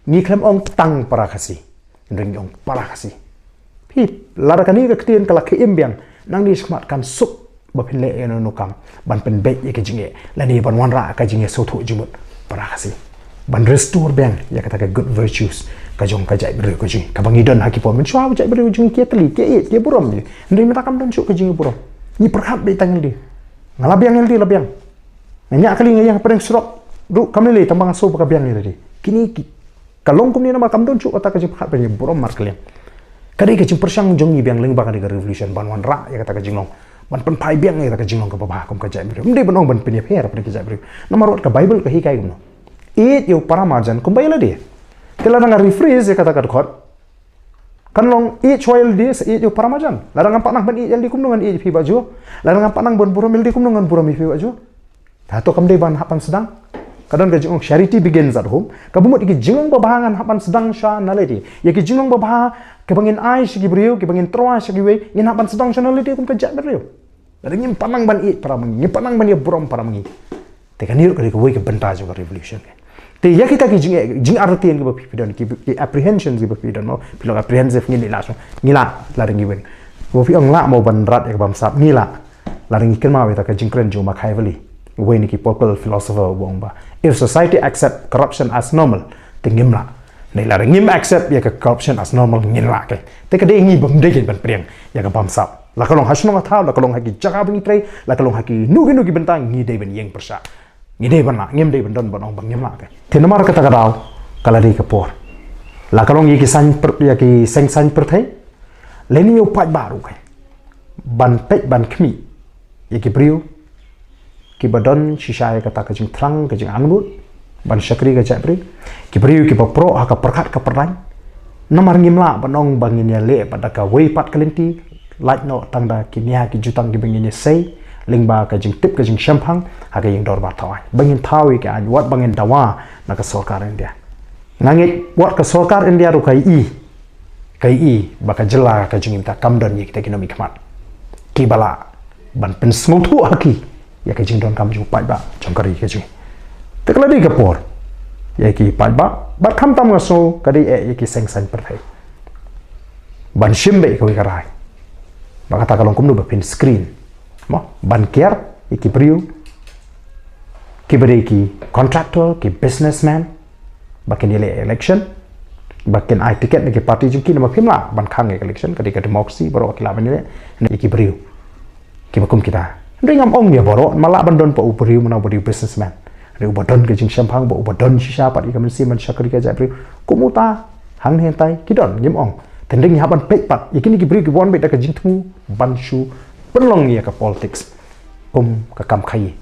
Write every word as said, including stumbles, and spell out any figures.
Ngi khlem ong tang para Khasi. Ngi ong para Khasi. Phi, lada kane ka ktien ka la khie im biang, nangne shakhmat kan suk ba phin leh ïa kano kano kam ban pynbeit ïa ka jingeh lane ban wanrah ka jingïasngewthuh jingmut para Khasi, ban restore biang ïa kata ka good virtues ka jong ka jaitbynriew ka jong ngi, kaba ngi don ha ki por mynshuwa. Jaitbynriew jong ngi ki ïatylli, ki ïeit, ki burom, hynrei mynta kam don shuh ka jingburom. Ngi pyrkhat beit tang ïalade. Nga la biang ïalade, la biang. Nga ñiah kali, nga ïeng ha pdeng surok ruh kam lei lei, tang ba nga sngew ba ka biang ïalade. Kine ki, ka long kumne namar kam don shuh kata ka jingpyrkhat ban ïaburom markylliang. Ka dei ka jingpyrshang jong ngi biang lyngba kane ka revolution ban wanrah ïa kata ka jinglong, ban pynphai biang ïa kata ka jinglong kaba bha kum ka jaitbynriew. Ym dei ban ong ban pynïapher ha pdeng ka jaitbynriew, namar wat ka Baibl ka hikai kumno? Ïeit ïa u para marjan kumba ïa lade. Te lada nga rephrase ïa kata ka dkhot, kan long ïeit shuwa ïalade sa ïeit ïa u para marjan. Lada ngam pat nang ban ïeit ïalade, kumno ngan ïeit ïa phi Bah Jo? Lada ngam pat nang ban burom ïalade, kumno ngan burom ïa phi Bah Jo? Hato kam dei ban hap ban sdang? Ka don ka jingong charity begins at home. Kaba mut ïa ki jinglong babha ngan hap ban sdang sha na lade. Ïa ki jinglong babha kiba ngin ai sha ki briew, kiba ngin tyrwa sha kiwei, ngin hap ban sdang sha na lade kum ka jaitbynriew. Lada ngim pat nang ban ïeit para ma ngi, ngim pat nang ban ïaburom para ma ngi. Te kane ruh ka dei kawei ka bynta jong ka revolution. Te ïa kita ki jing, jingartatien kiba phi, phi don, ki, ki apprehensions kiba phi don, mo, phi long apprehensive, ngin ïa lah shuh, ngi lah, lada ngi weng. Ba phi ong lah mo ban rat ïa ka bamsap, ngi lah. Lada ngi kynmaw ïa kata ka jingkren jong u Machiavelli, uwei na ki political philosopher, uba ong ba, if society accept corruption as normal, te ngim lah. Hynrei lada ngim accept ïa ka corruption as normal, ngin lah, keiñ. Te ka dei ngi bym dei ban pdiang ïa ka bamsap. La ka long ha shnong ha thaw, la ka long ha ki jaka ba ngi trei, la ka long ha kino kino ki bynta, ngi dei ban ïeng pyrshah. Ngi dei ban lah, ngim dei ban don ban ong ba ngim lah, keiñ. Te namar kata ka daw, ka la dei ka por, la ka long ïa ki saiñ pyr-, ïa ki seng saiñ pyrthei, lane ïa u paidbah ruh, keiñ, ban peit ban khmih ïa ki briew kiba don shisha ïa kata ka jingthrang, ka jingangnud ban shakri ka jaitbynriew, ki briew kiba proh ha ka pyrkhat ka pyrdain. Namar ngim lah ban ong ba ngin ïaleh pat da kawei pat ka lynti, lait noh tang da ki nia ki jutang kiba ngin ïasei lyngba ka jingtip ka jingshemphang ha ka ïing dorbar thaw aiñ, ba ngin thaw ïa ki aiñ, wat ba ngin dawa na ka sorkar India. Nga ngeit wat ka sorkar India ruh ka ïohi, ka ïohi ba ka jylla ka jong ngi mynta kam don ïa kita ki nongmihkhmat kiba lah ban pynsngewthuh ha ki ïa ka jingdonkam jong u paidbah jong ka ri ka jong ngi. Te ka la dei ka por ïa ki paidbah, bad khamtam nga sngew ka dei eh ïa ki seng saiñ pyrthei, ban shim beit kawei ka rai ba kata ka long kumno ba phin screen, mo, ban kiar ïa ki briew kiba dei ki contractor, ki businessman, ba kin ïaleh election, ba kin ai ticket na ki party jong ki. Namar phim lah ban khang ïa ka election, ka dei ka democracy, baroh ki lah ban ïaleh, ïa ki briew kiba kum kita. Hynrei ngam ong ïa baroh, namar lah ban don pat u briew, mano, uba dei u businessman, hynrei uba don ka jingshemphang, ba uba don shisha pat ïa ka mynsiem ban shakri ka jaitbynriew, kum uta hangne hangtai ki don, ngim ong. Te hynrei ngi hap ban peit pat ïa kine ki briew kiba wan beit da ka jingthmu ban shu pynlong ïa ka politics kum ka kam khaïi.